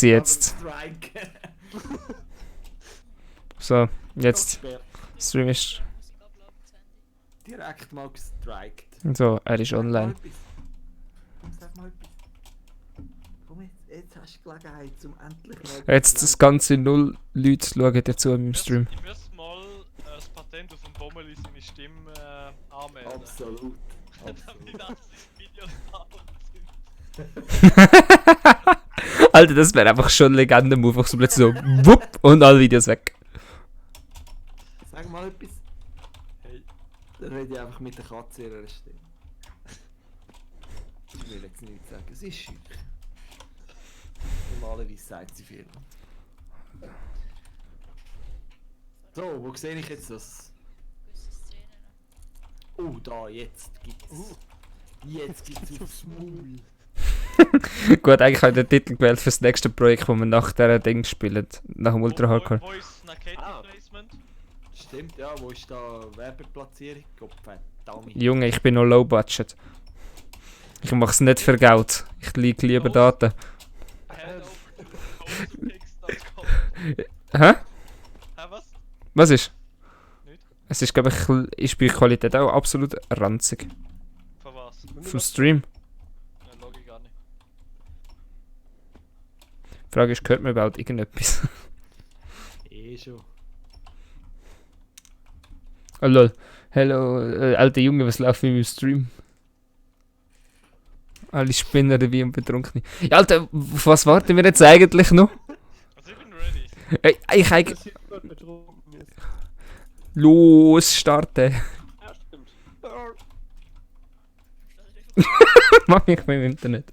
Jetzt. Strike. So, jetzt. Gesperrt. Stream ist. Direkt mal gestrikt. So, er ist online. Sag mal etwas. Komm jetzt hast du Gelegenheit, um endlich mal... Jetzt das ganze 0 Leute schauen dir zu im Stream. Ich muss mal das Patent auf dem Bommeli seine Stimme anmelden. Absolut. Damit Absolut. das Videos dauern sind. Alter, das wäre einfach schon ein Legenden-Move. Einfach so plötzlich so, wupp, und alle Videos weg. Sag mal etwas. Hey. Dann rede ich einfach mit der Katze ihrer Stimme. Ich will jetzt nichts sagen, es ist schick. Normalerweise sagt sie viel. So, wo sehe ich jetzt das? Oh, da, jetzt gibt's. Jetzt gibt's aufs Maul. Gut, eigentlich habe ich den Titel gewählt für das nächste Projekt, wo wir nach dieser Ding spielen. Nach dem Ultra Hardcore. Wo ist Naked Placement? Stimmt, ja, wo ist da Werbeplatzierung? Gott verdammt. Junge, ich bin noch low budget. Ich mach's nicht für Geld. Ich liege lieber Daten. Hello.com. Hä? Hä, was? Was ist? Nicht? Es ist, glaube ich, ist bei Qualität auch absolut ranzig. Für was? Vom Stream. Ja, log ich gar nicht. Die Frage ist, hört man überhaupt irgendetwas? Schon. Oh lol. Hello, alter Junge, was läuft mit meinem Stream? Alle Spinner wie und Betrunkene. Ja, Alter, auf was warten wir jetzt eigentlich noch? Also ich bin ready. Ich eigentlich... Los, starten. Ja, stimmt. Mach ich mit dem Internet.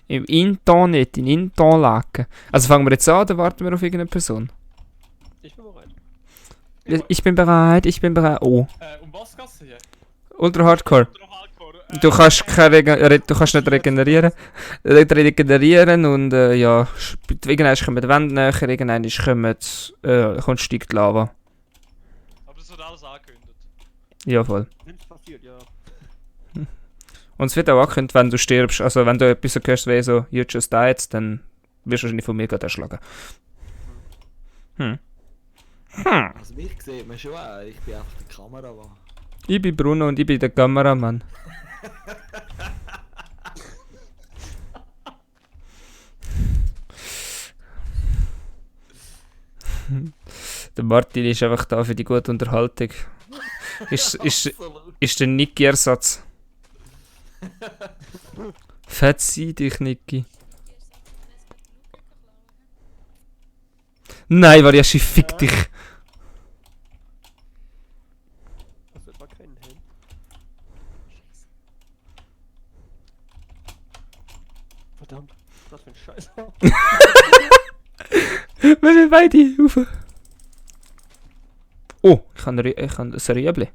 Im Internet, in Interlaken. Also fangen wir jetzt an oder warten wir auf irgendeine Person? Ich bin bereit. Ich bin bereit, ich bin bereit. Oh. Um was geht's hier? Ultra Hardcore. Ultra Hardcore. Du kannst, du kannst nicht regenerieren. Regenerieren und ja, irgendwann kommen die Wände näher, irgendwann kommt steigt die Lava. Aber das wird alles angekündigt. Ja, voll. Wenn es passiert, ja. Und es wird auch angekündigt, wenn du stirbst. Also wenn du etwas so hörst wie so, you just died, dann wirst du wahrscheinlich von mir gerade erschlagen. Also mich sieht man schon auch, ich bin einfach der Kameramann. Ich bin Bruno und ich bin der Kameramann. Der Martin ist einfach da für die gute Unterhaltung. Ist der Niki-Ersatz. Verzieh dich, Niki. Nein, Variashi, fick dich. Das wird mal keinen Helm. Verdammt, was für ein Scheiß. Wir sind beide rauf. Oh, ich habe ein Rüebli.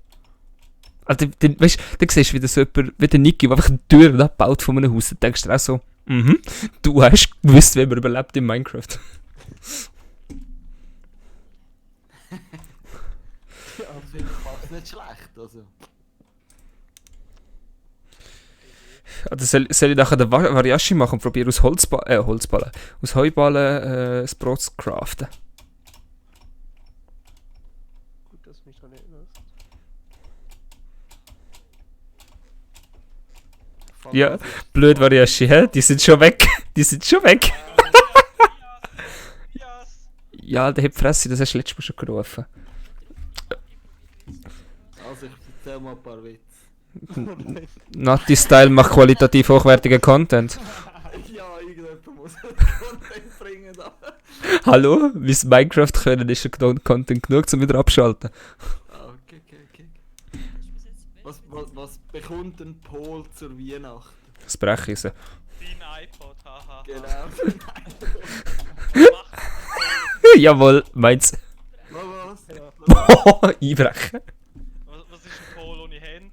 Also, weißt du, da siehst du wieder so jemand, wie der Niki, der einfach eine Tür abbaut von einem Haus. Da denkst du auch so, du hast gewusst, wie man überlebt in Minecraft. Ja, finde ich fast nicht schlecht, also. Also soll ich nachher den Variashi machen und probieren aus Holzballen, aus Heuballen das Brot zu craften? Gut, dass du mich dran erinnerst. Ja, blöd Variashi, hä? Die sind schon weg. Die sind schon weg. Yes. Ja, der hat Fresse, das hast du letztes Mal schon gerufen. Also ich erzähl mal ein paar Witze. Nati-Style macht qualitativ hochwertigen Content. Ja, irgendjemand muss Content bringen da. Hallo? Wie es Minecraft können, ist schon Content genug, um wieder abschalten. Ah, okay. Was bekommt ein Pol zur Weihnacht? Das breche ich so. Dein iPod, haha. Genau. Jawohl, meins. Was? Einbrechen. Was ist ein Pol ohne Hände?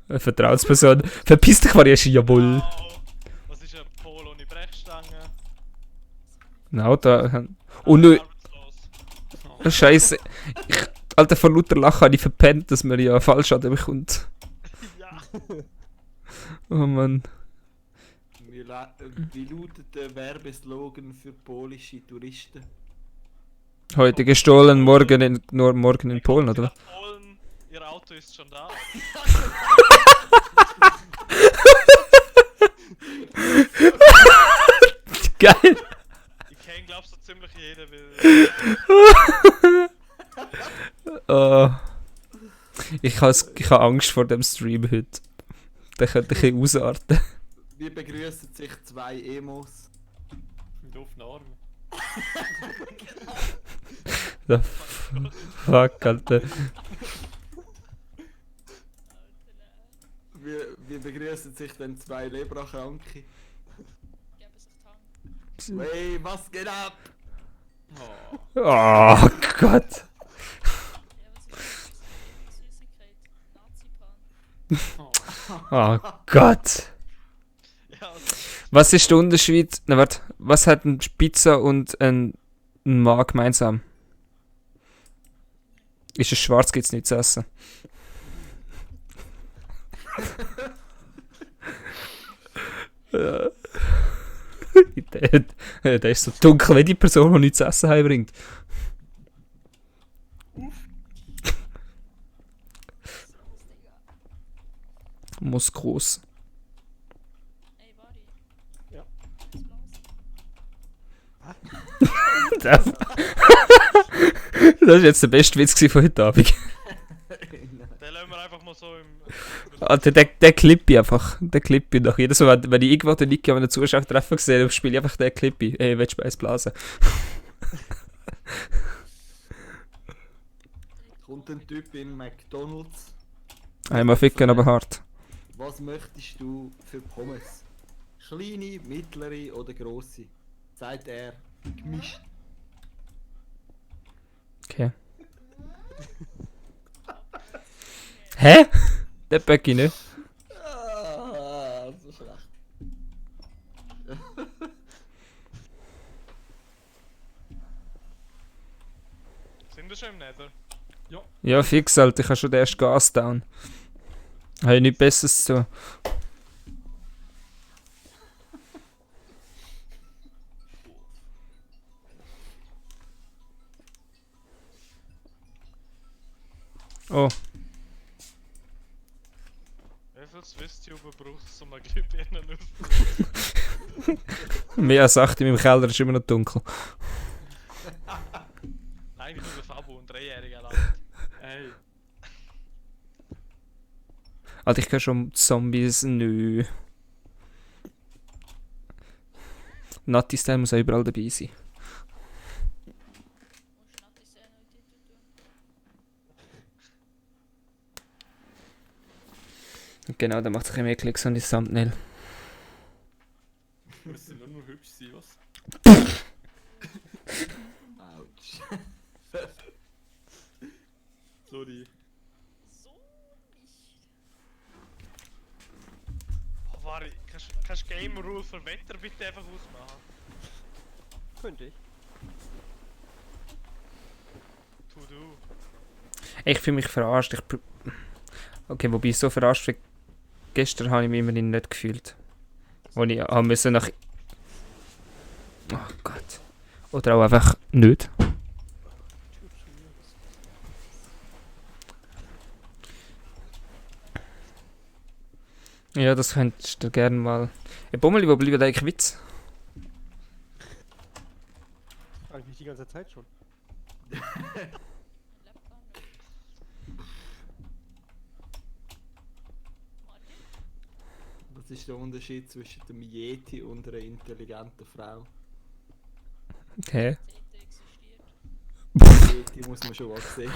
Eine Vertrauensperson. Verpiss dich, Variashi, jawohl. Wow. Was ist ein Pol ohne Brechstange? Ein Auto. Oh nö, Arbeitslos. Scheiße. Alter, vor lauter Lachen habe ich verpennt, dass man ja Fallschaden bekommt. Ja. Oh Mann. Wie lautet der Werbeslogan für polische Touristen? Heute gestohlen, morgen in Polen, oder? Polen, ihr Auto ist schon da. Geil! Ich kenne, glaubst du, ziemlich jeder will. Ich habe Angst vor dem Stream heute. Der könnte ein bisschen ausarten. Wie begrüßen sich zwei Emos? Mit offenen Armen. The fuck, Alter. Wie begrüßen sich denn zwei Lebrakranke? Geben sich die Hand. Hey, was geht ab? Oh. Oh Gott. Ja, was ist das? Süßigkeit. Nazi-Pan. Oh Gott. Ja, Was ist der Unterschied? Na warte, was hat eine Pizza und ein Mann gemeinsam? Ist es schwarz, gibt's nichts zu essen. der ist so dunkel wie die Person, die nichts zu essen heimbringt. Muss groß. Ey, Wari. Ja. Das Blas. Das ist jetzt der beste Witz gewesen von heute Abend. den lassen wir einfach mal so im. Alter, der Clippy einfach. Der Clippy noch. Jedes Mal, wenn ich irgendwo den Niki an einem Zuschauertreffen sehe, spiele ich einfach den Clippy. Ey, willst du Eis blasen? Kommt ein Typ in McDonalds. Einmal ficken, aber hart. Was möchtest du für Pommes? Kleine, mittlere oder grosse? Sagt er. Gemischt. Okay. Hä? Der Böcki nicht. Ah, so schlecht. Sind wir schon im Nether? Ja, fix, Alter. Ich habe schon den ersten Gas down. Habe ich nichts Besseres zu tun. Oh, Wie viel Swiss-Tuber brauchst du, um eine Glühbirne aufzunehmen? mehr als 8 in meinem Keller ist immer noch dunkel. Nein, ich bin der Fabu, ein 3-jähriger Land. Ey. Alter, ich höre schon Zombies. Nö. Nati-Style muss auch überall dabei sein. Musst Nati sehen, wie die tun. Genau, da macht sich mehr Klicks an die Thumbnail. Muss ja nur hübsch sein, was? Autsch. Sorry. So nicht. Oh, warte, kannst du Game Rule für Wetter bitte einfach ausmachen? Könnte ich. To do. Ich fühle mich verarscht. Okay, wobei so verarscht wie gestern habe ich mich immerhin nicht gefühlt. Wo ich haben müssen nach... Oh Gott. Oder auch einfach nicht. Ja, das könntest du gerne mal... Hey, Bummeli, wo bleibt eigentlich Witz? Frag mich die ganze Zeit schon. Lebt gar nicht. Martin? Was ist der Unterschied zwischen dem Yeti und einer intelligenten Frau? Hä? Täter existiert. Yeti muss man schon was sehen.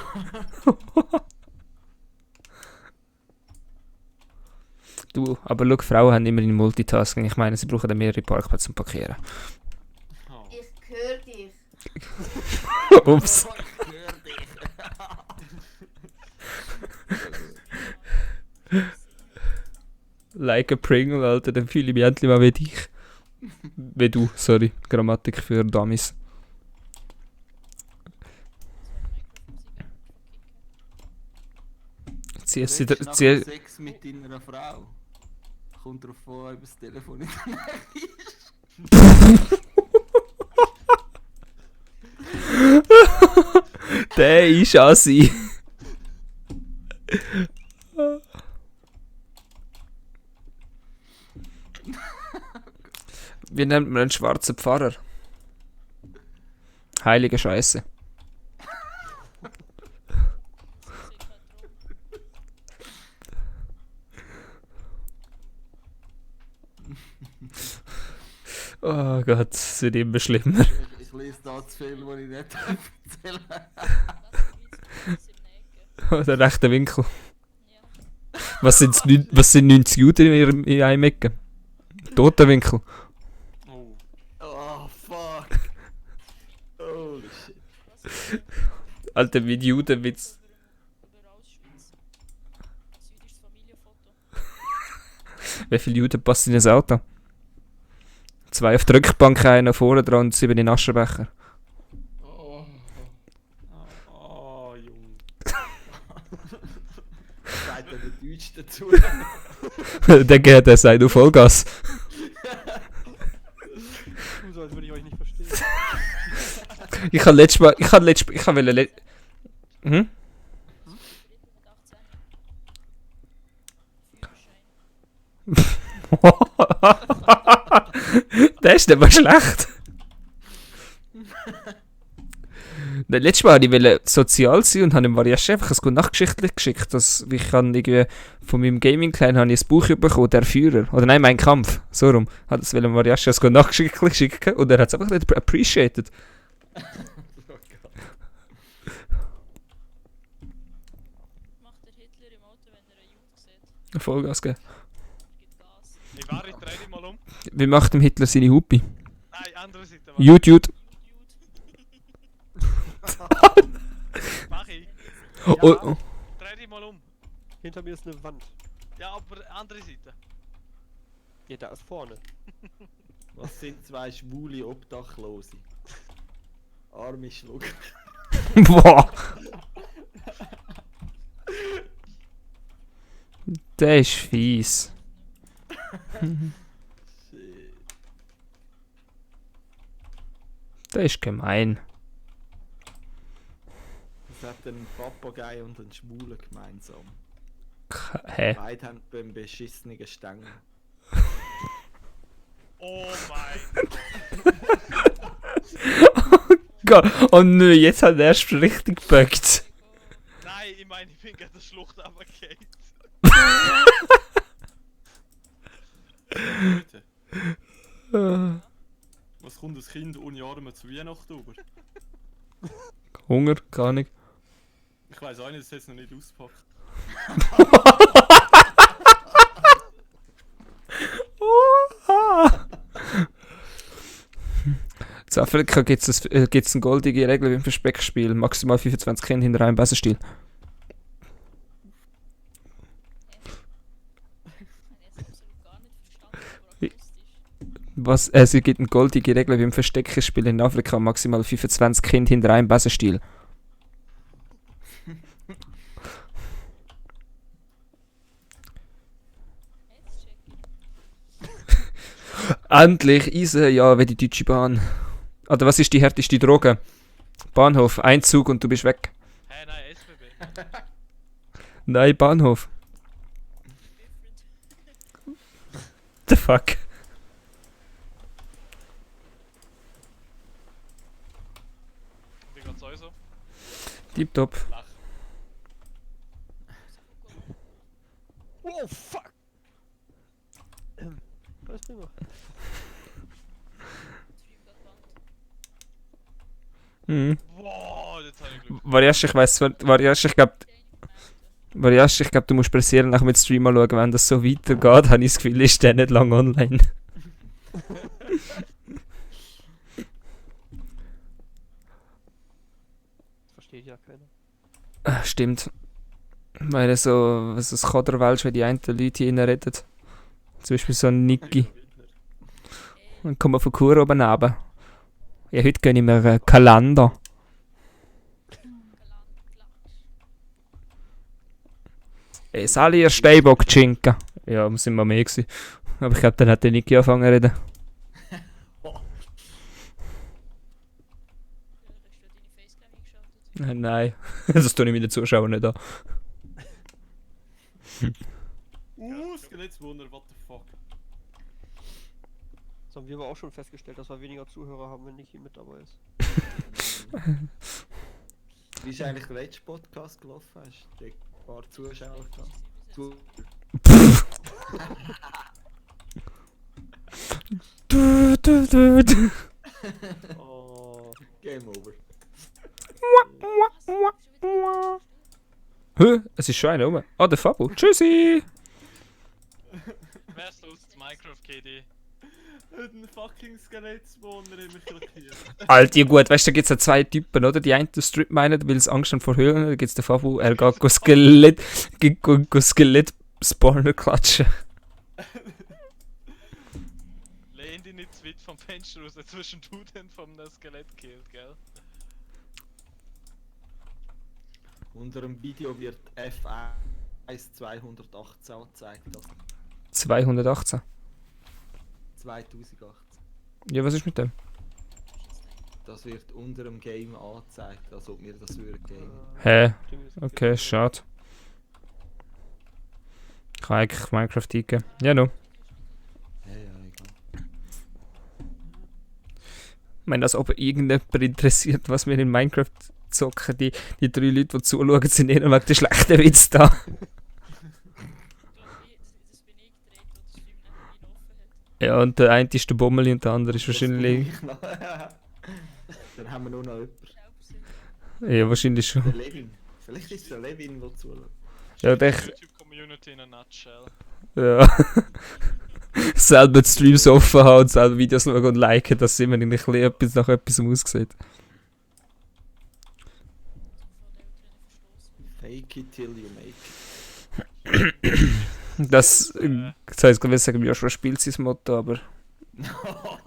Du, aber schau, Frauen haben immerhin Multitasking. Ich meine, sie brauchen dann mehrere Parkplätze zum Parkieren. Oh. Ich höre dich. Ups. Ich hör dich. Like a Pringle, Alter, dann fühle ich mich endlich mal wie dich. Wie du, sorry. Grammatik für Dummies. Das wäre Minecraft-Musik Zieh Willst du nachher Sex mit deiner Frau? kommt drauf an, ob das Telefon in der Nähe ist. Der ist Assi. Wie nennt man einen schwarzen Pfarrer? Heilige Scheiße. Oh Gott, es wird immer schlimmer. Ich lese da zu viel, was ich nicht erzählen Der rechte Winkel. Was sind 90 Juden in einem Ecke? Toter Winkel. Oh. Oh, fuck. Holy shit. Alter, wie die Judenwitz. Über Auschwitz. Jüdisches Familienfoto. Wie viele Juden passen in ein Auto? 2 auf der Rückbank, einer vorne dran und 7 in Aschenbecher. Oh. Oh, Junge. Sagt der Deutsch dazu. Der sagt auf Vollgas. So, als würde ich euch nicht verstehen. Ich habe letztes Mal. Ich wollte. Hm? Mit 18. Führerschein. Der ist nicht mal schlecht. Nein, letztes Mal wollte ich sozial sein und habe ihm Variasch einfach ein gute Nachtgeschichtchen geschickt. Ich kann irgendwie von meinem Gaming-Clan habe ich ein Buch bekommen, der Führer. Oder nein, mein Kampf. So rum. Hat das Variasch ein gute Nachtgeschichtchen schicken und er hat es einfach nicht appreciated. Macht der Hitler im Auto, wenn er einen Jude sieht? Vollgas geben. Gibt Gas. Ich war, ich dreh dich mal um. Wie macht dem Hitler seine Hupi? Nein, andere Seite. YouTube. Mach ich. Oh, Dreh dich mal um. Hinter mir ist eine Wand. Ja, aber andere Seite. Ja, da ist vorne. Was sind 2 schwule Obdachlose? Arme Schluck. Boah. Der ist fies. Shit. Der ist gemein. Das hat ein Papagei und ein Schwuler gemeinsam. Hä? Beide haben beim beschissenen Stängel. Oh mein Gott. Oh nö, jetzt hat er erst richtig geböckt. Nein, ich meine, ich bin gerade der Schlucht runtergefallen. Leute, was kommt das Kind ohne Arme zu Weihnachten über? Hunger, gar nicht. Ich weiß auch nicht, das hat es noch nicht ausgepackt. In Afrika gibt es eine goldige Regel beim Versteckspiel. Maximal 25 Kinder hinter einem Besenstiel. Ich habe jetzt absolut gar nicht verstanden, aber akustisch. Was? Es gibt eine goldige Regel beim Versteckspiel in Afrika. Maximal 25 Kinder hinter einem Besenstiel. Jetzt check ich. Endlich Eisen, ja, wie die Deutsche Bahn. Oder was ist die härteste Droge? Bahnhof, Einzug und du bist weg. Hä, nein, SBB. Nein, Bahnhof. The fuck? Wie geht's euch so? Tipptopp. Lach. Oh, fuck! Alles prima. Stream got banned. Mhm. Wow, jetzt habe ich Glück. Variasch, ich weiss, Variasch, ich glaube, du musst pressieren nach mit Stream mal schauen, wenn das so weitergeht, habe ich das Gefühl, ist der nicht lange online. Das versteht ja keiner. Stimmt. Weil so, was es Kaderwelsch, wenn die einen Leute hier reden. Zum Beispiel so ein Niki. Dann kommen wir von Kur oben runter. Ja, heute gehen wir Kalender. Sali ihr Steinbock-Schinken. Ja, wir sind mal mehr gewesen. Aber ich glaube, dann hat der Niki angefangen zu reden. Ja, hast du deine Facecam eingeschaltet? Nein, das tue ich mit den Zuschauern nicht an. Skelettswohner, what the fuck. Das haben wir aber auch schon festgestellt, dass wir weniger Zuhörer haben, wenn Niki mit dabei ist. Wie ist eigentlich der letzte Podcast gelaufen? Hast du ein paar Zuschauer gehabt? Oh. Game over. Hä? Es ist schon einer rum. Ah, der Fabu. Tschüssi! Wer ist los? Das Minecraft KD. Ein fucking Skelettswohner hat mich blockiert. Alter, gut, weißt du, da gibt es ja zwei Typen, oder? Die einen Strip meinen, weil es Angst haben vor Höhlen. Da gibt es den Fabu, er geht Skelett-Spawner klatschen. Lehn dich nicht zu weit vom Fenster raus, zwischen du den vom Skelett killt, gell? Unter dem Video wird F1 218 angezeigt. Also 218. 2018. Ja, was ist mit dem? Das wird unter dem Game angezeigt, als ob wir das würden geben. Hä? Okay, schade. Ich kann eigentlich Minecraft eingeben. Ja, no. Ja, egal. Ich meine, als ob irgendjemand interessiert, was wir in Minecraft zocken. Die 3 Leute, die zuschauen, sind eher wegen der schlechten Witz da. Das bin ich gedreht, wo das Stream nicht offen hat. Ja, und der eine ist der Bommel und der andere ist wahrscheinlich... Das bin ich noch. Dann haben wir nur noch jemanden. Ja, wahrscheinlich schon. Der Levin. Vielleicht ist es der Levin, der zuschaut. Ja, der... YouTube-Community in a nutshell. Ja. Selber die Streams offen haben und selber Videos schauen und liken, dass es immer ein bisschen etwas nach etwas aussieht. Fake it till you make it. Das heisst, ich will sagen, ja, schon spielt sein Motto, aber... Oh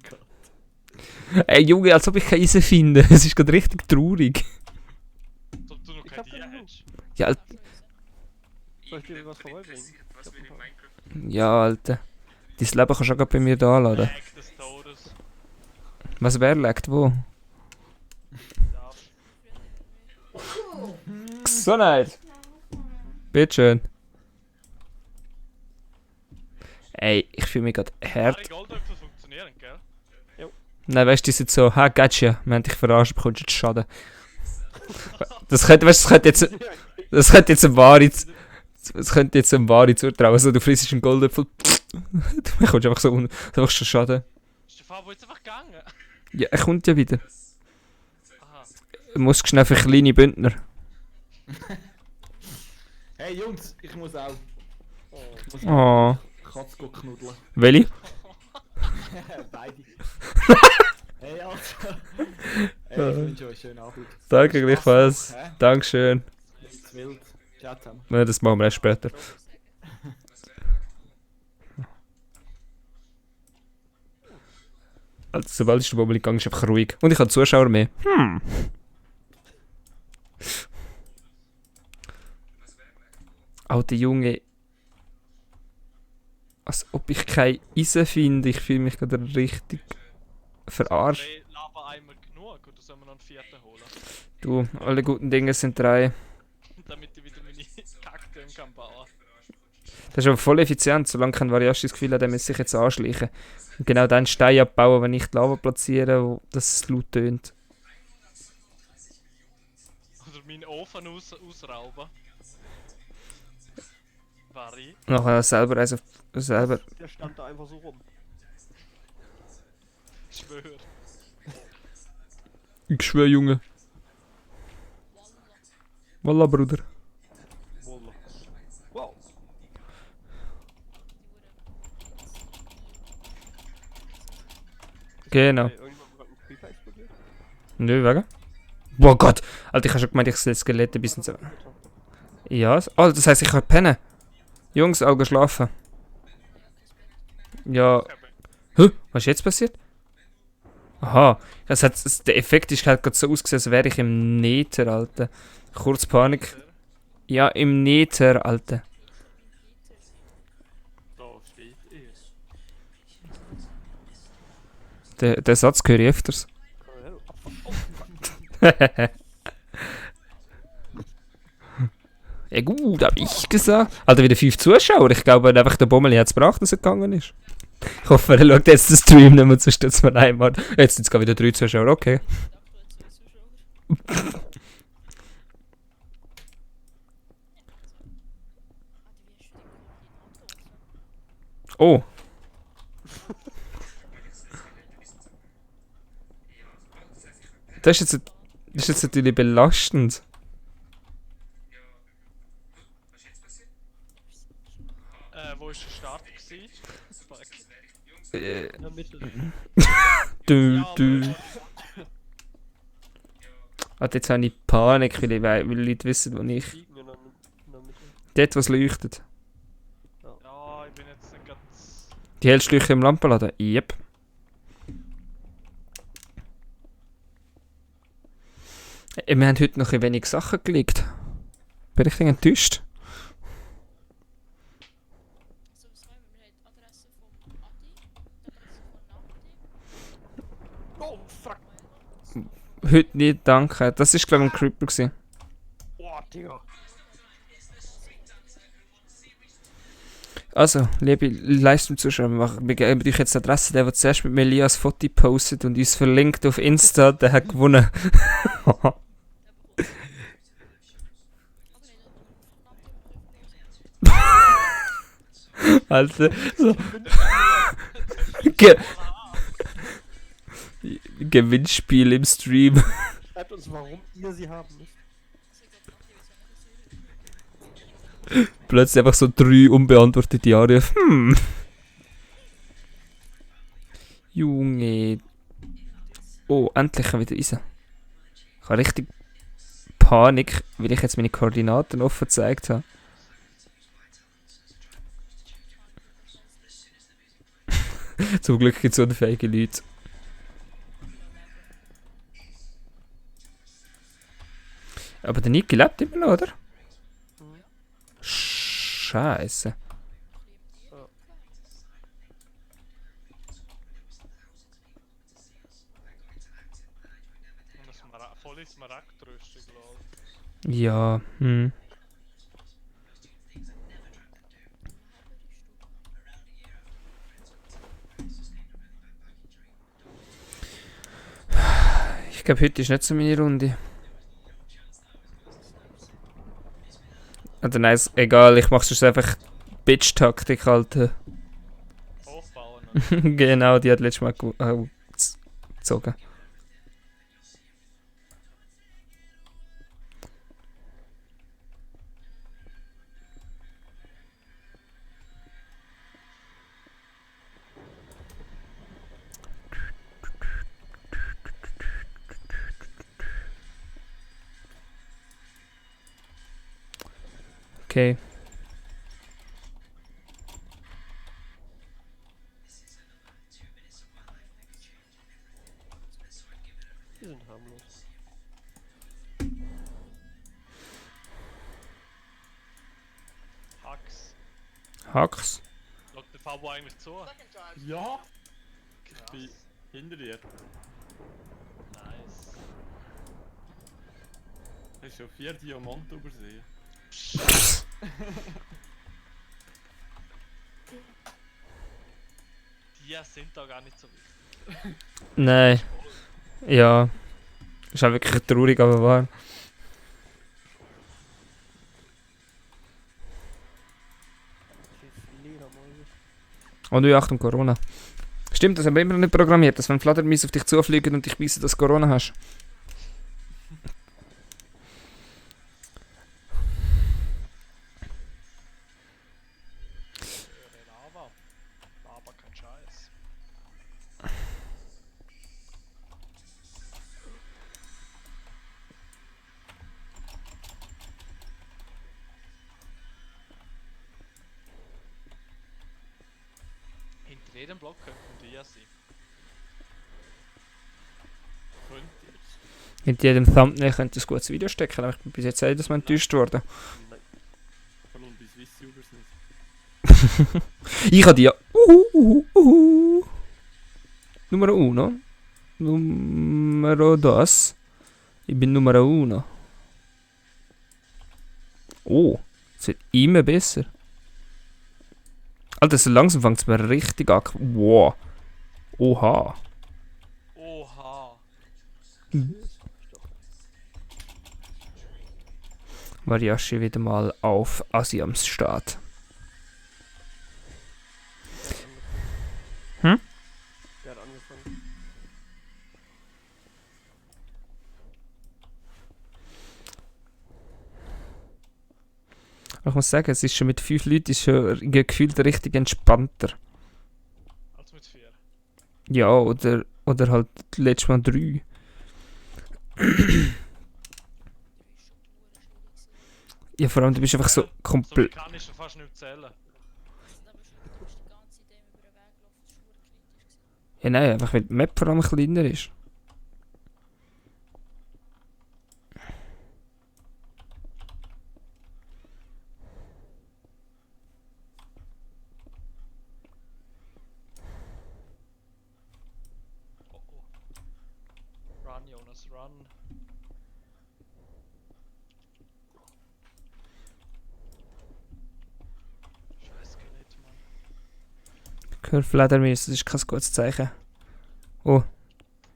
Gott. Ey Junge, als ob ich keine Eisen finde. Es ist gerade richtig traurig. Ob du noch Ich kein hab Tier keine hättest. Ja, Soll ich dir was vorbeibringen? Ich hab ein paar. ja, Alter. Dein Leben kannst du auch gerade bei mir da laden. Lag des Todes. Was wer legt wo? Ja. Gesundheit! Bitteschön. Ey, ich fühle mich gerade hart. Harry Goldöpfel funktionieren, gell? Nein, weißt du, die sind so, ha, gotcha, wir haben dich verarscht, bekommst jetzt Schaden. Das könnte, weißt du, das könnte jetzt ein wahre zutrauen. Also, du frisst einen Goldäpfel, du bekommst einfach so, einfach schon Schaden. Ist der Fabo jetzt einfach gegangen? Ja, er kommt ja wieder. Aha. Du musst schnell für kleine Bündner. Hey Jungs, ich muss auch. Ich muss Oh. Katze knuddeln. Welche? Beide. Hey also. Hey, ich wünsche euch einen schönen Abend. Danke gleichfalls. Hä? Dankeschön. Nichts wild. Ciao zusammen. Ja, das machen wir erst später. Also, sobald ich den Bobbel gegangen ist, einfach ruhig. Und ich habe Zuschauer mehr. Alter Junge. Als ob ich kein Eisen finde. Ich fühle mich gerade richtig verarscht. Hey, Lava-Eimer genug, oder sollen wir noch einen vierten holen? Du, alle guten Dinge sind 3. Damit ich wieder meine Kakteen kann bauen. Das ist aber voll effizient, solange kein Variasch das Gefühl hat, er muss sich jetzt anschleichen. Und genau dann Stein abbauen, wenn ich die Lava platziere, wo das laut tönt. Oder meinen Ofen ausrauben. Vari. Nachher selber, also selber. Der stand da einfach so rum. Ich schwöre. Ich schwöre, Junge. Wallah, Bruder. Wallah. Wow. Genau. Hey, irgendwann gerade ein Creeper explodiert? Nö, wegen? Boah Gott! Alter, ich habe schon gemeint, ich sehe Skelette ein bisschen so. Ja, oh, das heisst, ich kann pennen. Jungs, alle schlafen. Ja. Hä? Was ist jetzt passiert? Aha. Der Effekt ist halt gerade so ausgesehen, als wäre ich im Nether, Alter. Kurz Panik. Ja, im Nether, Alter. Da steht er. Den Satz höre ich öfters. Ja gut, hab ich gesagt. Alter, wieder 5 Zuschauer. Ich glaube einfach, der Bommel hat es gebracht, dass er gegangen ist. Ich hoffe, er schaut jetzt den Stream nicht mehr, sonst tut's mir einmal. Jetzt sind es gerade wieder 3 Zuschauer, okay. Oh. Das ist jetzt natürlich belastend. Wo ist der Start gewesen? Fuck. In der Mitte. Du. Warte, jetzt habe ich Panik, weil Leute wissen, wo ich... Liegen in der Mitte. Dort, was leuchtet. Ja, ich bin jetzt nicht ganz... Die hellste Leuchte im Lampenladen? Yep. Wir haben heute noch ein wenig Sachen gelegt. Bin ich enttäuscht? So, was wollen wir? Wir haben die Adresse vom Adi, die Adresse von Nati. Oh, fuck. Heute nicht, danke. Das war glaube ich ein Creeper gewesen. Boah, Digga. Also, liebe Livestream-Zuschauer, wir geben euch jetzt die Adresse. Der zuerst mit Melias Foto postet und uns verlinkt auf Insta, der hat gewonnen. Alter, so. Gewinnspiel im Stream. Schreibt uns, warum ihr sie haben müsst. Plötzlich einfach so 3 unbeantwortete Anrufe. Junge. Oh, endlich kann ich wieder rein. Ich habe richtig Panik, weil ich jetzt meine Koordinaten offen gezeigt habe. Zum Glück gibt es unfähige Leute. Aber der Niki lebt immer noch, oder? Scheiße. Und das volle Smaragdrüstung, lol. Ja, Ich glaube, heute ist nicht so meine Runde. Oder nein, egal, ich mache sonst einfach Bitch-Taktik halt. Hochbauen. Genau, die hat letztes Mal gezogen. Okay. Die sind harmlos. Hacks. Hacks. Schaut der Fabo eigentlich zu? Ja, Krass. ich bin hinter dir. Nice. Hast schon 4 Diamanten übersehen. Die sind da gar nicht so wichtig. Nein. Ja. Ist auch wirklich traurig, aber wahr. Fledermäuse. Und du Achtung, Corona. Stimmt, das haben wir immer noch nicht programmiert, dass wenn Fledermäuse auf dich zufliegen und dich beißen, dass du Corona hast. Lava. Lava kein Scheiß. Hinter jedem Block könnten die ja sein. Könnt ihr? Hinter jedem Thumbnail könnte ein gutes Video stecken, aber ich bin bis jetzt dass man enttäuscht worden. Nein. Ich habe die ja. Numero uno. Numero dos. Ich bin Numero uno. Oh, es wird immer besser. Alter, so langsam fängt es mir richtig an. Wow. Oha. Oha. Mariachi wieder mal auf Asiams Start. Hm? Der hat angefangen. Ich muss sagen, es ist schon mit 5 Leuten ist schon gefühlt richtig entspannter. Als mit 4. Ja, oder halt letztes Mal 3. Ja, vor allem, du bist einfach so So wie komplett. kann ich schon fast nicht zählen. Also da bist du die ganze Idee über den Weg gelaufen, das war kritisch. Ja, nein, einfach weil die Map vor allem kleiner ist. Oh oh. Run, Jonas, run. Scheiß Skelett, Mann. Curve-Ledermäßig, das ist kein gutes Zeichen. Oh,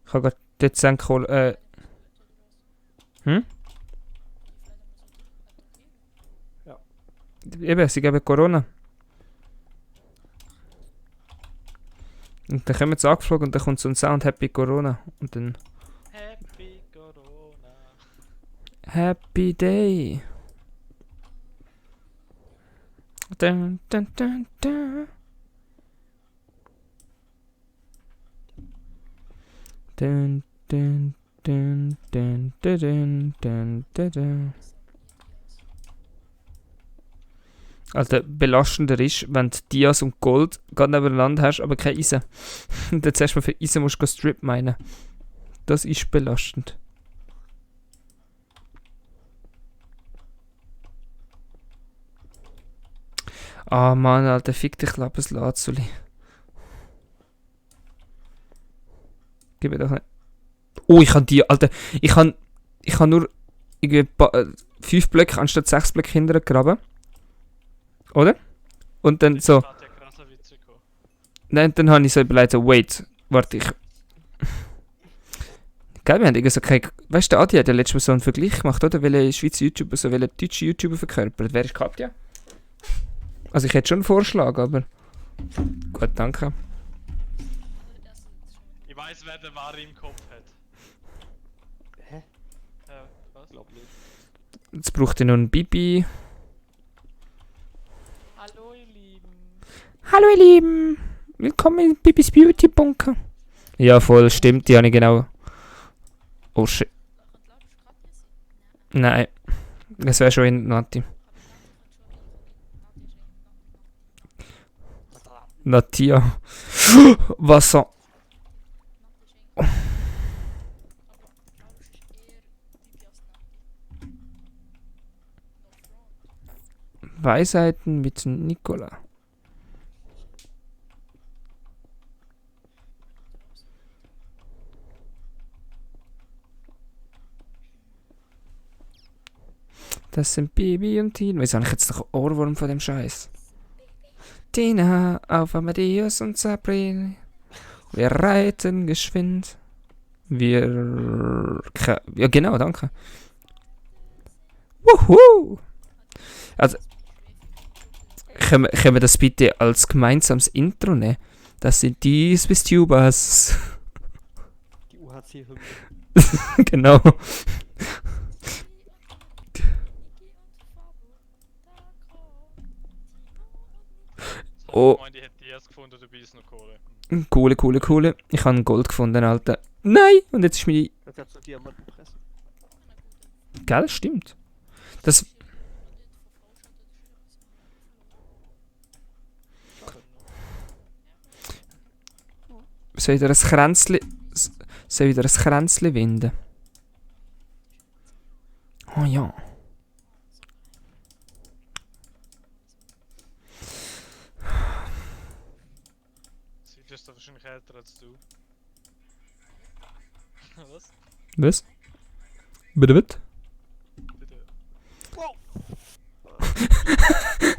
ich habe gerade dort Senkohl. Hm? Eben, sie geben Corona. Und dann kommen sie angeflogen und dann kommt so ein Sound Happy Corona. Und dann Happy Corona. Happy Day. Dun, dun, dun, dun. Dun, dun, dun, dun, dun, dun, dun, dun, dun. Also belastender ist, wenn du Dias und Gold gerade nebeneinander hast, aber kein Eisen. Und dann zuerst mal für Eisen musst du Strip meinen. Das ist belastend. Ah Mann, Alter, fick dich, Lapis-Lazuli. Gib mir doch nicht. Oh, ich kann die, Alter. Ich kann nur 5 Blöcke anstatt 6 Blöcke hinterher graben. Oder? Und dann so. Da hat ja krasser Witz gekommen. Nein, dann habe ich so überlegt, so, wait, warte, ich. Gell, wir haben irgendwie so keine. Weißt du, Adi hat ja letztes Mal so einen Vergleich gemacht, oder? Welche Schweizer YouTuber, so welche deutsche YouTuber verkörpert. Wer ist Katja? Also, ich hätte schon einen Vorschlag, aber. Gut, danke. Ich weiß, wer der Ware im Kopf hat. Hä? Was? Glaub nicht. Jetzt braucht ihr noch einen Bibi. Hallo, ihr Lieben. Hallo, ihr Lieben! Willkommen in Bibis Beauty Bunker. Ja, voll, stimmt, die habe ich genau. Oh shit. Nein. Das wäre schon in Nati. Natia. Wasser. Weisheiten mit Nicola. Das sind Bibi und Tina. Wieso habe ich jetzt noch Ohrwurm von dem Scheiß? Tina auf Amadeus und Sabrina. Wir reiten geschwind. Ja, genau, danke. Wuhu! Also, können wir das bitte als gemeinsames Intro nehmen? Das sind die Swiss-Tubers. Die UHC-Hymne. Genau. Oh. Ich meine, die hätte die erst gefunden, dabei ist noch Kohle. Coole. Ich habe Gold gefunden, Alter. Nein! Und jetzt ist meine... Jetzt hast du Diamantenpresse. Gell, stimmt. Das... Soll wieder ein Kränzli... Soll wieder ein Kränzli winden? Oh ja. ist er wahrscheinlich älter als du. Was? Was? Bitte, bitte? Bitte.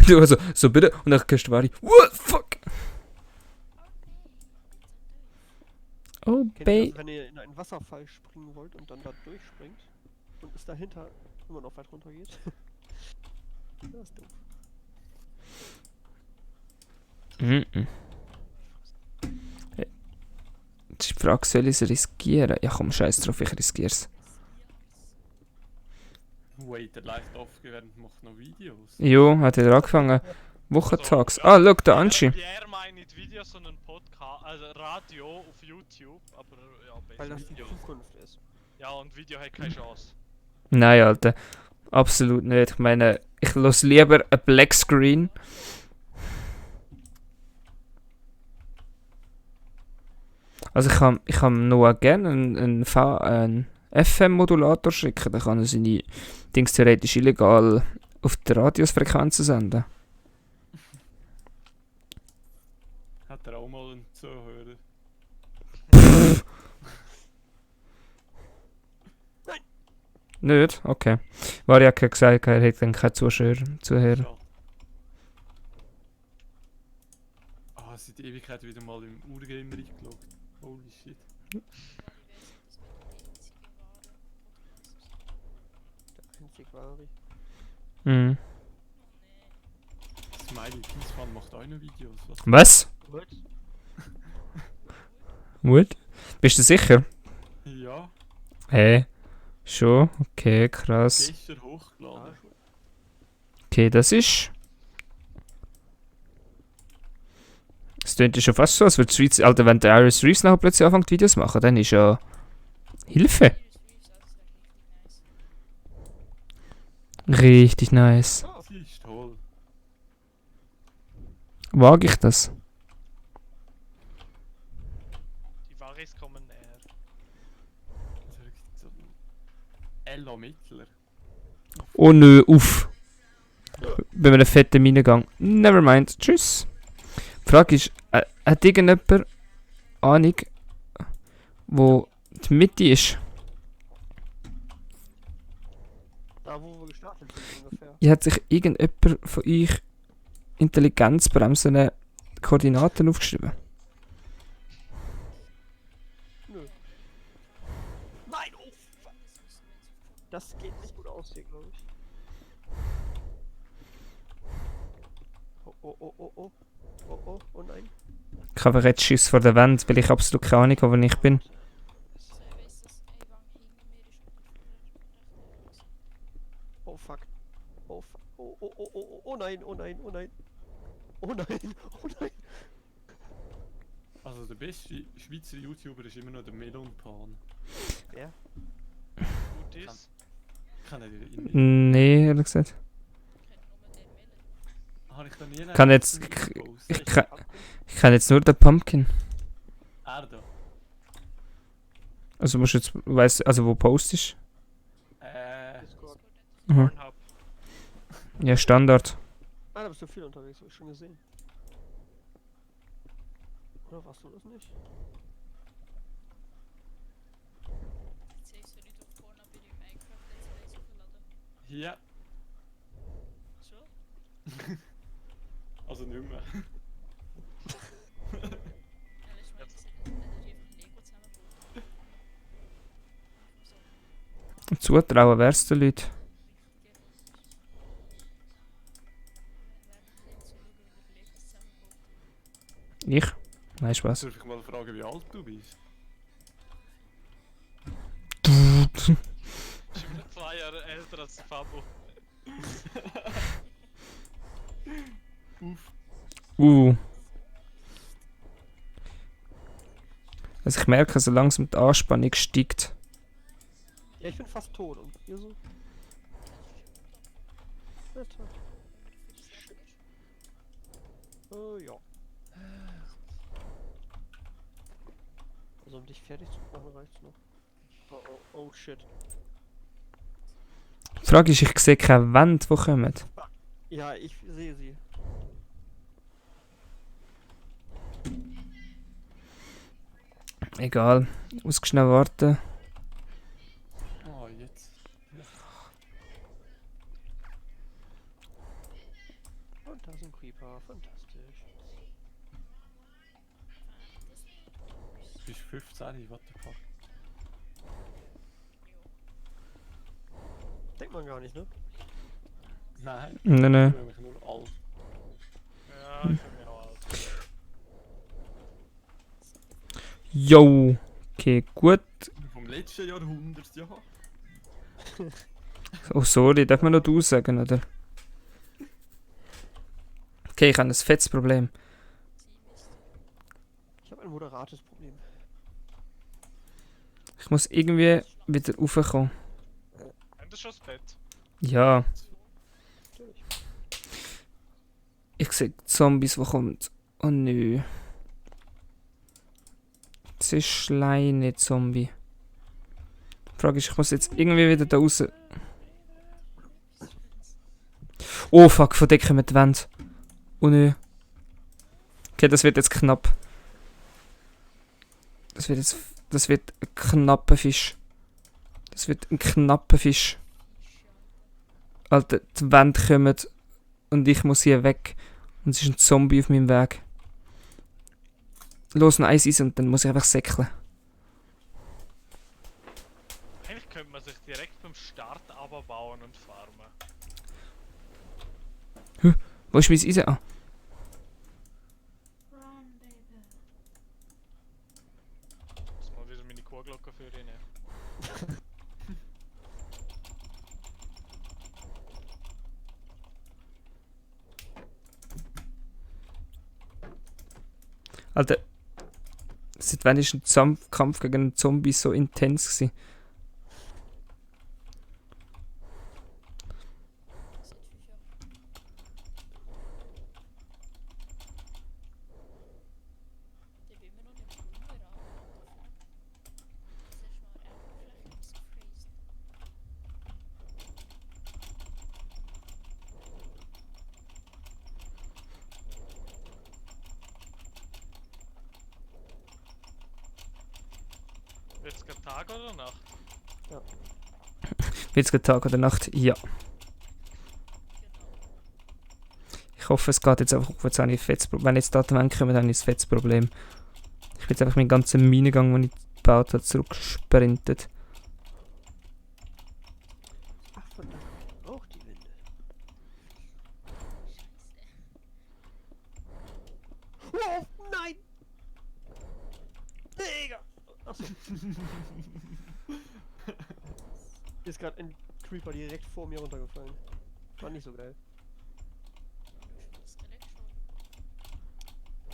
Du also, so bitte, und dann gehst du Wari. What the fuck? Oh, Kennt ihr babe. das, wenn ihr in einen Wasserfall springen wollt und dann da durchspringt und es dahinter immer noch weit runter geht? Das ist doof. Mhm. Das ist die Frage, soll ich es riskieren? Ja komm, scheiß drauf, ich riskiere es. Wait, der leicht aufgewärmt macht noch Videos. Jo, hat er angefangen. Wochentags. So, Ah, schau, der Anschi. Er meint nicht Videos, sondern Podcast, also Radio auf YouTube, aber ja, Weil besser das die Videos. Zukunft ist. Ja, und Video hat keine Chance. Nein, Alter. Absolut nicht. Ich meine, ich lasse lieber ein Black Screen. Also ich kann Noah gerne einen FM-Modulator schicken. Dann kann er seine Dings theoretisch illegal auf die Radiosfrequenzen senden. Hat er auch mal einen Zuhörer? Nicht? Okay. Variak hat gesagt, er hätte dann keinen Zuhörer. Schade. Ah, seit Ewigkeit wieder mal im Urgamer eingeloggt. Holy shit. Der einzig wahre. Mhm. Smiley Kiesmann macht auch noch Videos. Was? What? What? Bist du sicher? Ja, Hä? Schon? Okay, krass. gestern hochgeladen. Okay, das ist... Es klingt ja schon fast so, als würde die Schweiz... Alter, wenn der Iris Reeves nachher plötzlich anfängt Videos zu machen, dann ist ja... Hilfe! Richtig nice. Sie ist toll. Wage ich das? Die Varis kommen näher. So Ella Mittler. Oh nö, uff. Bei einem fetten Minengang. Nevermind. Tschüss. Die Frage ist, hat irgendjemand Ahnung, wo die Mitte ist? Da wo wir gestartet sind ungefähr. Hat sich irgendjemand von euch Intelligenzbremsen Koordinaten aufgeschrieben? Nö. Nein, oh fuck. Das geht nicht gut aus hier, glaube ich. Oh, oh, oh, oh, oh. Oh, oh, oh nein. Ich habe jetzt Schiss vor der Wand, weil ich absolut keine Ahnung habe, wo ich bin. Oh fuck. Oh fuck. Oh, oh, oh, oh, oh nein, oh nein, oh nein. Oh nein, oh nein. Also der beste Schweizer YouTuber ist immer noch der Melon Pan. Wer? Gut ist. Kennt ihr ihn nicht? Nee, ehrlich gesagt. Habe ich da nie Kann jetzt- gepostet? Ich kenne jetzt nur den Pumpkin. Er da. Also musst du jetzt, weißt also wo postest? Discord. Mhm. Pornhub. Ja, Standard. Ah, da bist du viel unterwegs, hab ich schon gesehen. Oder warst du das nicht? Ja, Schon? also nicht mehr. Ja, letztes Mal gesehen, dass ich einfach Lego zusammengebaut habe. Zutrauen wär's den Leuten. Ich? Nein, Spaß. Darf ich mal fragen, wie alt du bist? Ist immer 2 Jahre älter als der Fabo. Also ich merke, so langsam die Anspannung steigt. Ja, ich bin fast tot und ihr so. Alter. Ja. Also um dich fertig zu machen reicht's noch. Oh, oh, oh shit. Die Frage ist, ich sehe keine Wände, die kommen. Ja, ich sehe sie. Egal. Muss schnell warten. Ah, jetzt. Und da ist ein Creeper, fantastisch. Du bist 15, what the fuck. Denkt man gar nicht, ne? Nein. Nein. Ich bin nämlich nur alt. Ja, ich bin mir auch alt. Yo. Okay, gut. Vom letzten Jahrhundert, ja. Oh, sorry, darf man noch du sagen, oder? Okay, ich habe ein fettes Problem. Ich habe ein moderates Problem. Ich muss irgendwie wieder raufkommen. Haben Sie schon das Bett? Ja, Natürlich. ich sehe Zombies, die kommen. Oh nö. Das ist Schleine Zombie. Die Frage ist, ich muss jetzt irgendwie wieder da raus. Oh fuck, von Decken mit die Wände. Oh nö. Okay, das wird jetzt knapp. Das wird ein knapper Fisch. Das wird ein knapper Fisch. Alter, die Wände kommen und ich muss hier weg. Und es ist ein Zombie auf meinem Weg. Los, noch eins und dann muss ich einfach säckeln. Eigentlich könnte man sich direkt beim Start abbauen und farmen. Wo ist mein Eisen? Ah. Jetzt mal wieder meine Kuhglocke für ihn. Alter, seit wann ist ein Kampf gegen einen Zombie so intens gewesen? Der will mir noch nicht Blumen ran. Das ist mal Erdfläche ausgefräst. Wird's gerade Tag oder Nacht? Wird's gerade Tag oder Nacht? Ja. Genau. Ich hoffe, es geht jetzt einfach auf. Jetzt habe ich ein fettes Problem. Wenn jetzt da die Wände kommen, dann ist ein fettes Problem. Ich bin jetzt einfach meinen ganzen Minengang, den ich gebaut habe, zurückgesprintet. Ach, verdammt. Ich brauch die Winde. Scheiße. Oh, nein! Digga! Achso. Hier ist gerade ein Creeper direkt vor mir runtergefallen. War nicht so geil. Das Skelett schon.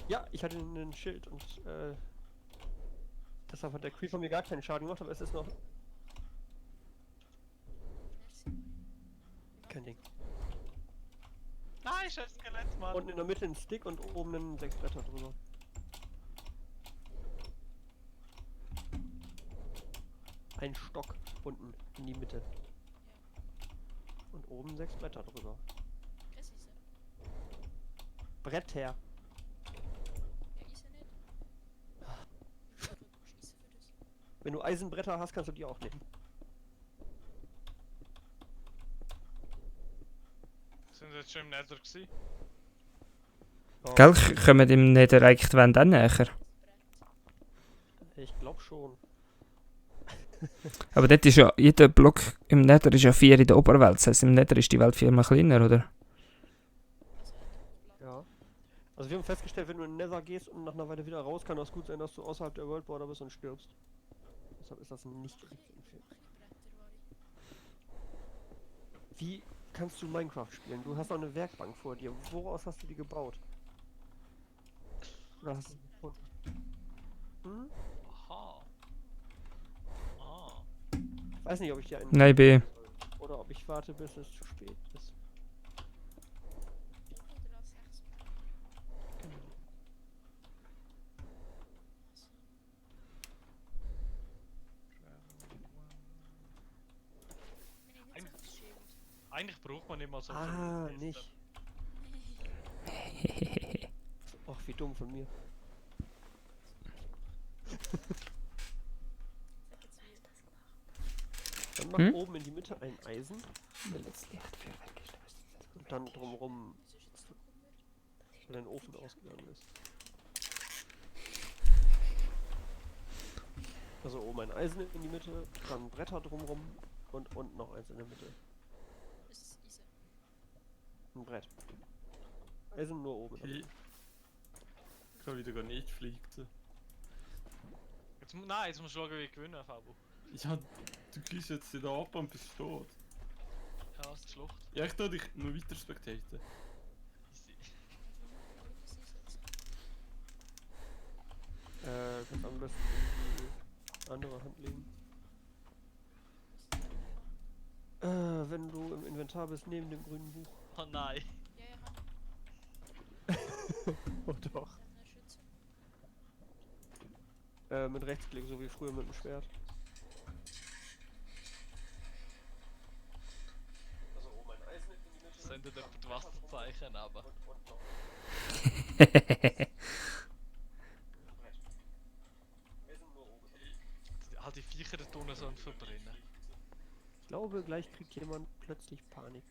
Ja, ich hatte ein Schild und deshalb hat der Creeper mir gar keinen Schaden gemacht, aber es ist noch Merci. kein Ding. Nein, scheiß Skelett, Mann! Und in der Mitte ein Stick und oben ein 6 Bretter drüber. Ein Stock unten in die Mitte. Und oben 6 Bretter drüber. Präzise. Bretter. Ja, ist er nicht. Ich würde schießen für das. Wenn du Eisenbretter hast, kannst du die auch nehmen. Sind Sie jetzt schon im Nether gewesen? Ja, Gell, kommen im Nether eigentlich die Wände auch näher? ich glaube schon. Aber dort ist ja, jeder Block im Nether ist ja 4 in der Oberwelt. Das heisst, im Nether ist die Welt 4-mal kleiner, oder? Ja. Also wir haben festgestellt, wenn du in den Nether gehst und nach einer Weile wieder raus, kann das gut sein, dass du außerhalb der World Border bist und stirbst. Deshalb ist das nicht richtig zu empfehlen. Wie kannst du Minecraft spielen? Du hast doch eine Werkbank vor dir. Woraus hast du die gebaut? Oder hast du sie gefunden? Hm? Aha. Ah. Ich weiß nicht, ob ich dir einen Nein, B. oder ob ich warte, bis es zu spät ist. Eigentlich braucht man nicht mal so Ah, viel nicht. Och, wie dumm von mir. Dann mach Hm? oben in die Mitte ein Eisen und dann drumherum, wenn dein Ofen ausgegangen ist. Also oben ein Eisen in die Mitte, dann Bretter drumherum und unten noch eins in der Mitte. Ist easy. Ein Brett. Eisen nur oben. Okay. Ich kann wieder gar nicht fliegen. Nein, jetzt musst du schauen, wie ich gewinne, Fabo. Ja, du gehst jetzt wieder ab und bist tot. Ja, ist die Schlucht. Ja, ich tu dich noch weiter spectaten. Easy. Was ist jetzt? Kannst am besten in die andere Hand legen. Wenn du im Inventar bist, neben dem grünen Buch. Oh nein. Ja, ja, hab Oh doch. eine Schütze. Mit Rechtsklick, so wie früher mit dem Schwert. Also oben ein Eisen in die Mitte. Sendet jemand Wasserzeichen, aber. Und noch Eisen nur oben. Halt die Viecher da unten sollen verbrennen. Ich glaube, gleich kriegt jemand plötzlich Panik.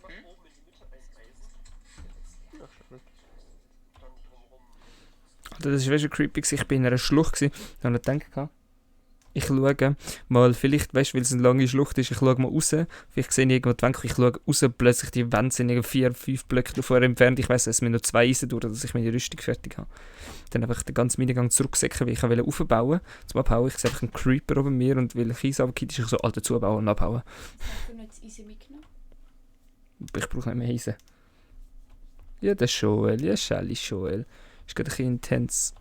Dann mach oben in die Mitte ein Eisen. Ach, schade. Dann drumherum. Alter, das war schon creepy gewesen. Ich bin in einer Schlucht gewesen. Ich habe gedacht, ich schaue mal, vielleicht, weißt du, weil es eine lange Schlucht ist, ich schaue mal raus. Vielleicht sehe ich irgendwo die Wände, ich schaue raus, plötzlich die Wände sind irgendwie 4, 5 Blöcke davor entfernt. Ich weiss, es mir noch 2 Eisen durch, dass ich meine Rüstung fertig habe. Dann einfach den ganzen Minigang zurücksäcken, weil ich wollte aufbauen. Zum Abhauen, ich sehe einfach einen Creeper oben mir und weil ich Eisen runtergeht, ist ich so, Alter, zubauen und abhauen. Hast du noch das Eisen mitgenommen? Ich brauche nicht mehr Eisen. Ja, der Joel, ja, Shelly Joel. Ist gerade ein bisschen intens.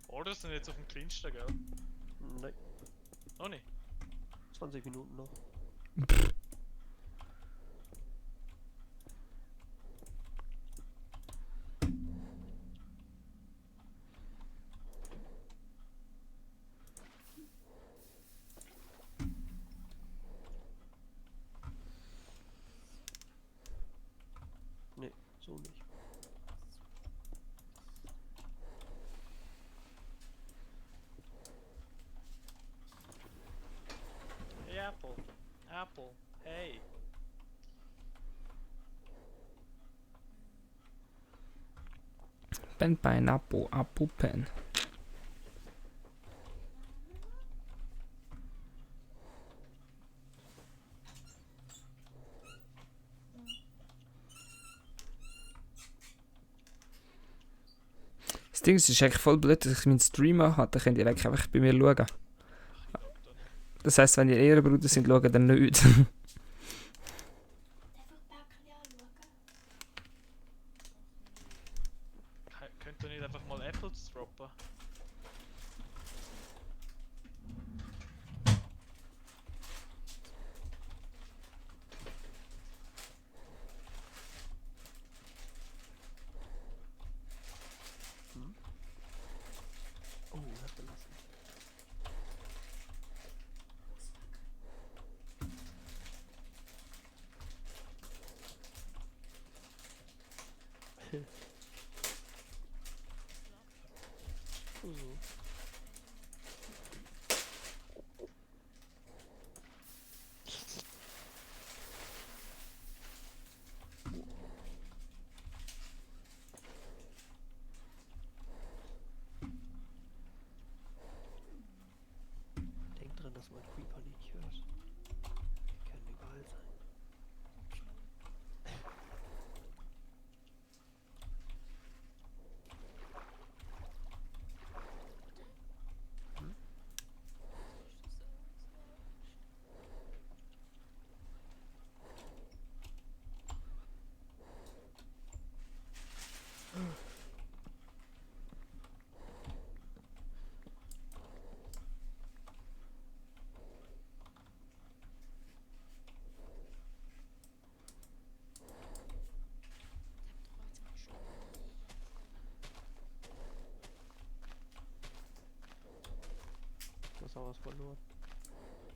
Orders sind jetzt auf dem kleinsten, gell? Nein, Noch nicht. 20 Minuten noch. Nee, so nicht. Hey, Apple. Apple. Hey. Pen, Pineapple, Apple, Pen. Das Ding ist, es ist eigentlich voll blöd, dass ich meinen Streamer habe, dann könnt ihr eigentlich einfach bei mir schauen. Das heisst, wenn ihr Ehrenbrüder sind, schaut dann nicht. Einfach Päckchen anschauen. Könnt ihr nicht einfach mal Apples droppen? Oh, hat gelassen. Oh, so. Denk dran, dass man Creeper nicht hört. Die können überall sein. noch was verloren. Ist aber Lama.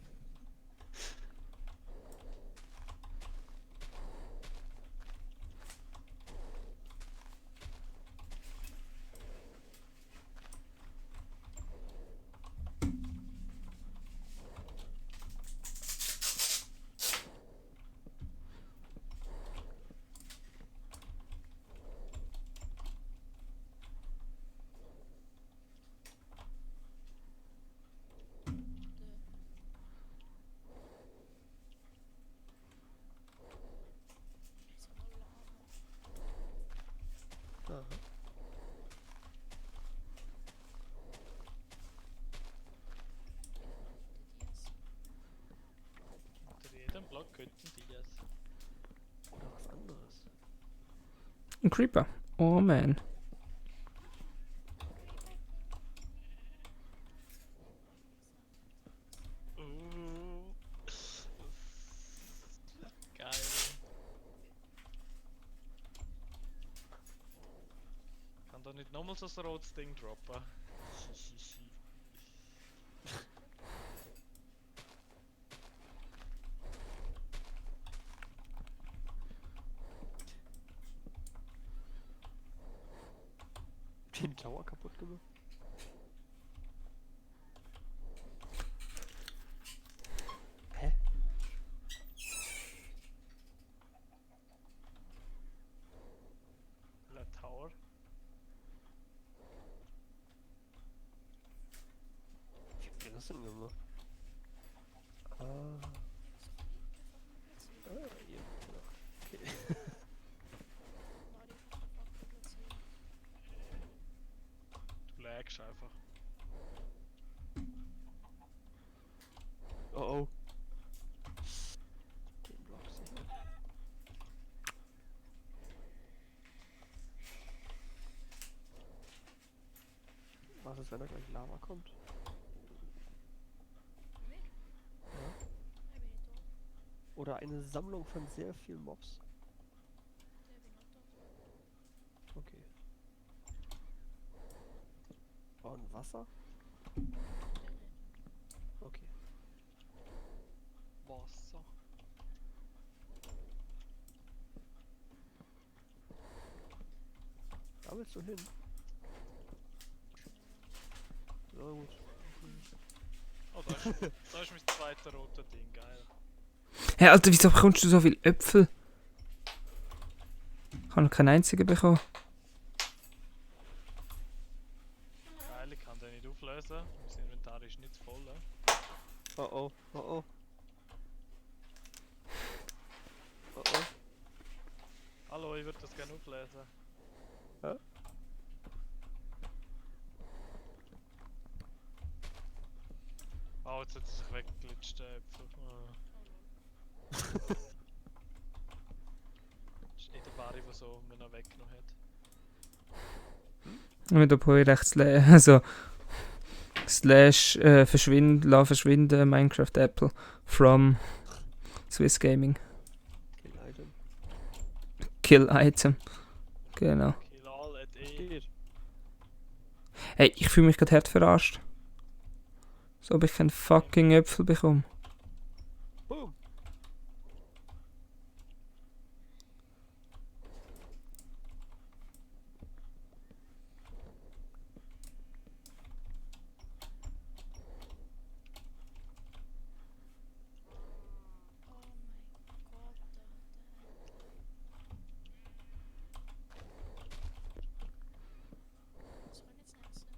Aha. Unter jedem Block könnten die es. Oder was anderes. Ein Creeper. Oh man. Geil. Kann doch nicht nochmal so ein rotes Ding droppen. Den Tower kaputt gemacht. Hä? La Tower. Wie habt ihr das denn gemacht? Ah, ihr. Okay. Mario kann den Block platzieren. Du lagst einfach. Oh oh. Den Block sicher. Was ist, wenn da gleich Lava kommt? Mir? Ja. Ich bin nicht tot. Oder eine Sammlung von sehr vielen Mobs? Ich bin noch tot. Okay. Und Wasser? Der nicht. Okay. Wasser. Da willst du hin? Ja gut. Oh, da ist mein zweiter roter Ding, geil. Hey Alter, wieso bekommst du so viele Äpfel? Ich habe noch keinen einzigen bekommen. Geil, ich kann den nicht auflösen. Mein Inventar ist nicht voll. Oh oh, oh oh. Oh oh. Hallo, ich würde das gerne auflesen. Hä? Oh, jetzt hat er sich weggeglitscht, der Äpfel. Ah. Ist nicht der Barry, der so mir noch weggenommen hat. Mit der rechts also slash verschwinden Minecraft Apple from Swiss Gaming. Kill Item. Kill Item. Genau. Kill all at E. Steht. Hey, ich fühle mich gerade hart verarscht. So ob ich keinen fucking Äpfel bekomme. Boom. Oh mein Gott, Alter. Was soll jetzt essen?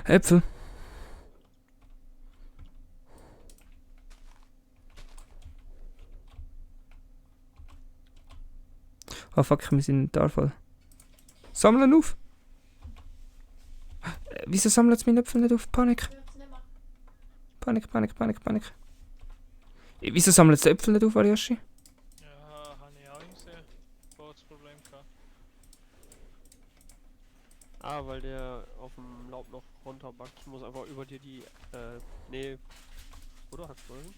Äpfel. Oh fuck, wir sind da voll. Sammeln auf! Wieso sammelt es meine Äpfel nicht auf? Panik. Panik, Panik, Panik, Panik. Wieso sammelt es die Äpfel nicht auf, Ariashi? Ja, habe ich auch gesehen. Großes Problem gehabt. Ah, weil der auf dem Laub noch runterbackt. Ich muss einfach über dir die, nee. Oder hast du ihn?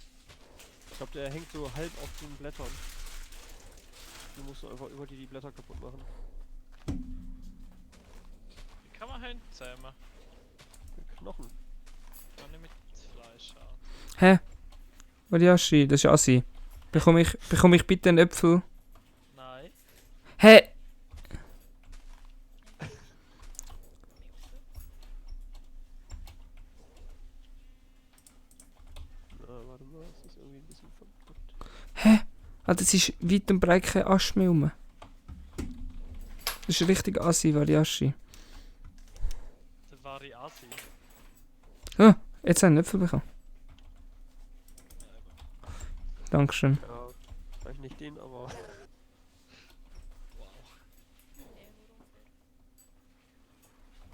Ich glaube, der hängt so halb auf den Blättern. Du musst einfach über die Blätter kaputt machen. Wie kann man Hunde zähmen? Mit Knochen. Kann nicht mit Fleisch an. Hä? Wariashi, das ist Assi. Bekomme ich bitte einen Äpfel? Nein. Hä? Warte mal, das ist irgendwie ein bisschen verpackt. Hä? Ah, das ist weit und breit kein Asch mehr rum. Das ist richtig Assi, Wariashi. Der wahre Asi. Ah, jetzt habe ich einen Äpfel bekommen. Dankeschön. Ja, vielleicht nicht den, aber. Wow.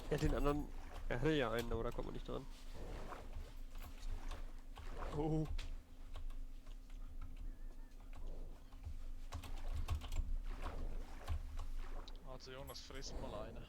Ja, den anderen. Er hatte ja einen, aber da kommt man nicht dran. Oh. Also Jonas, frisst mal eine.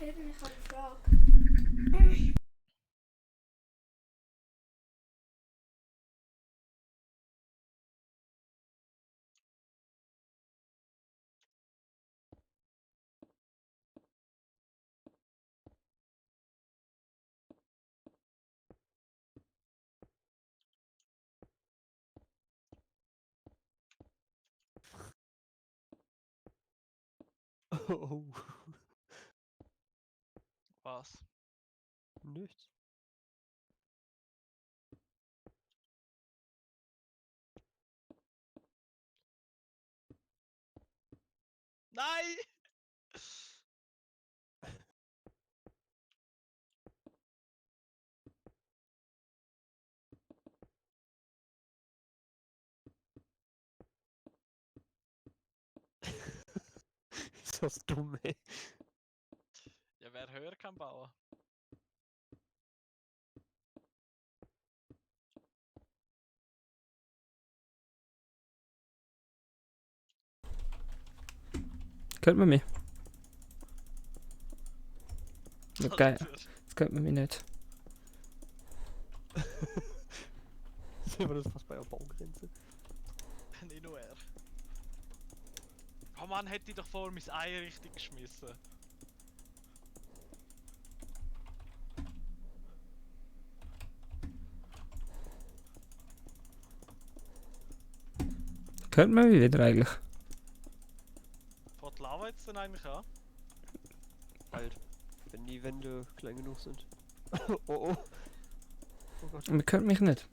Eben, ich habe eine Frage. Oh. Was? Nichts. Nein! Ist das dumm, ey. Ja, wer höher kann bauen? Hört man mich? Okay, Alter. jetzt hört man mich nicht. Sehen wir das fast bei der Baugrenze. Nicht nur er. Oh Mann, hätte ich doch vorher mein Ei richtig geschmissen. Hört man mich wieder eigentlich? Fährt die Lava jetzt denn eigentlich an? Halt. Wenn die Wände klein genug sind. Oh oh. Oh Gott. Man hört mich nicht.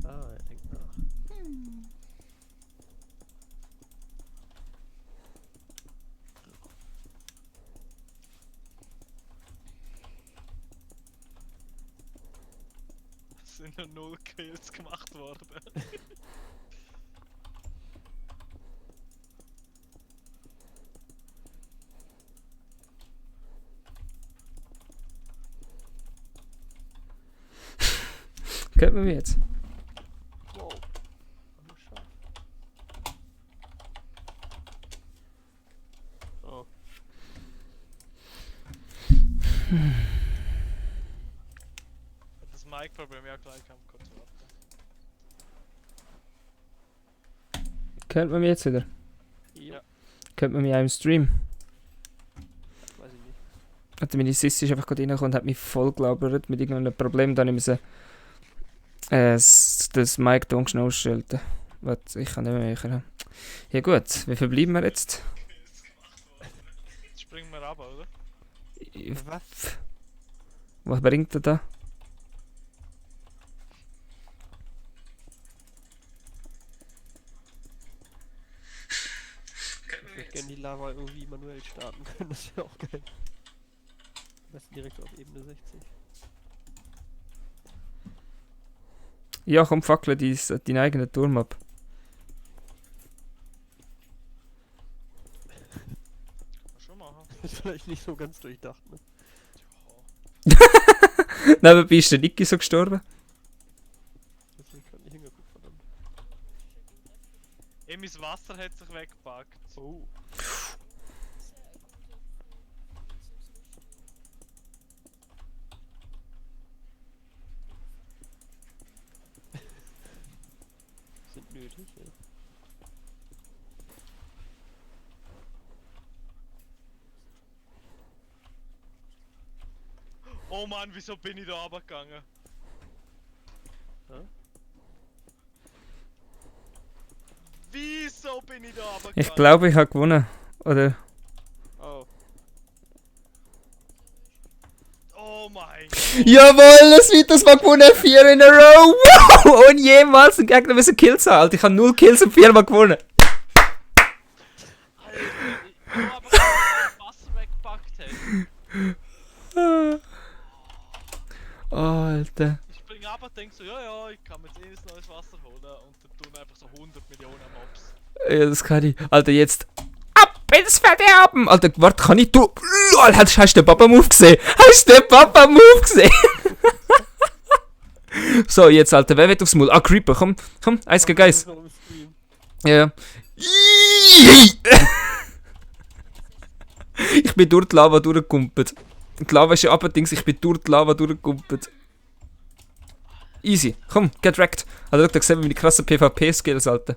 Ah, er denkt nach. Es sind nur 0 Kills gemacht worden. Hört man mich jetzt? Wow. Aber scharf. Oh. Das Mic-Problem ja gleich am kurz warten. Hört man mich jetzt wieder? Ja. Hört man mich auch im Stream? Weiß ich nicht. Also meine Sissi ist einfach gerade reingekommen und hat mich voll gelabert mit irgendeinem Problem. Dann müssen das Mic da schnell ausschalten. Warte, ich kann nicht mehr machen. Ja gut, wie verbleiben wir jetzt? Jetzt springen wir ab, oder? Was? Was bringt er da? Ich würde gerne die Lava irgendwie manuell starten können, das wäre auch geil. Am besten direkt auf Ebene 60. Ja, komm, fackle deinen eigenen Turm ab. Kannst du machen. Ist vielleicht nicht so ganz durchdacht, ne? Nebenbei ist der Niki so gestorben. Deswegen kann ich hingucken, verdammt. Ey, mein Wasser hat sich weggepackt. Oh. Sind nötig, ja. Oh Mann, wieso bin ich da runtergegangen? Hä? Wieso bin ich da runtergegangen? Ich glaube, ich habe gewonnen. Oder? Oh. Oh mein Jawohl, das wird das mal gewonnen. 4 in a row. Wow! Ohne jemals einen Gegner müssen Kills haben. Alter, ich habe 0 Kills und 4 Mal gewonnen. Alter, ich aber das Wasser weggepackt hat. Alter. Ich spring ab und denk so, ja, ich kann mir jetzt eh ein neues Wasser holen und dann tun einfach so 100 Millionen Mobs. Ja, das kann ich. Alter, jetzt. Ab ins Verderben! Alter, warte, kann ich du. Lol, hast du den Papa-Move gesehen? Hast du den Papa-Move gesehen? So, jetzt, Alter, wer wird aufs Maul? Ah, Creeper, komm, 1 gegen 1. Noch im Stream. Ja. Ich bin durch die Lava durchgekumpelt. Die Lava ist ja abgedings, ich bin durch die Lava durchgekumpelt. Easy, komm, get wrecked. Also, schau, da sehen wir meine krassen PvP-Skills, Alter.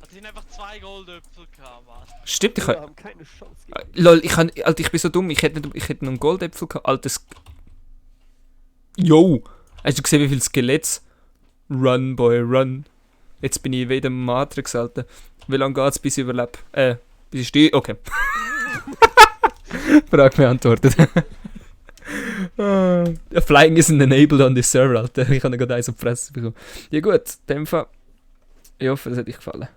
Hat ihn einfach 2 Goldäpfel gehabt, Mann. Stimmt, ich Wir kann. haben keine Chance Lol, Alter, ich bin so dumm, ich hätte noch einen Goldäpfel gehabt. Alter, Yo! Hast du gesehen, wie viel Skeletts? Run, Boy, run. Jetzt bin ich wieder im Matrix, Alter. Wie lange geht's, bis ich überlebe? Bis ich stehe? Okay. Frage beantwortet. Flying isn't enabled on this server, Alter. Ich habe gerade eins auf die Fresse bekommen. Ja gut, in dem Fall. Ich hoffe, das hat euch gefallen.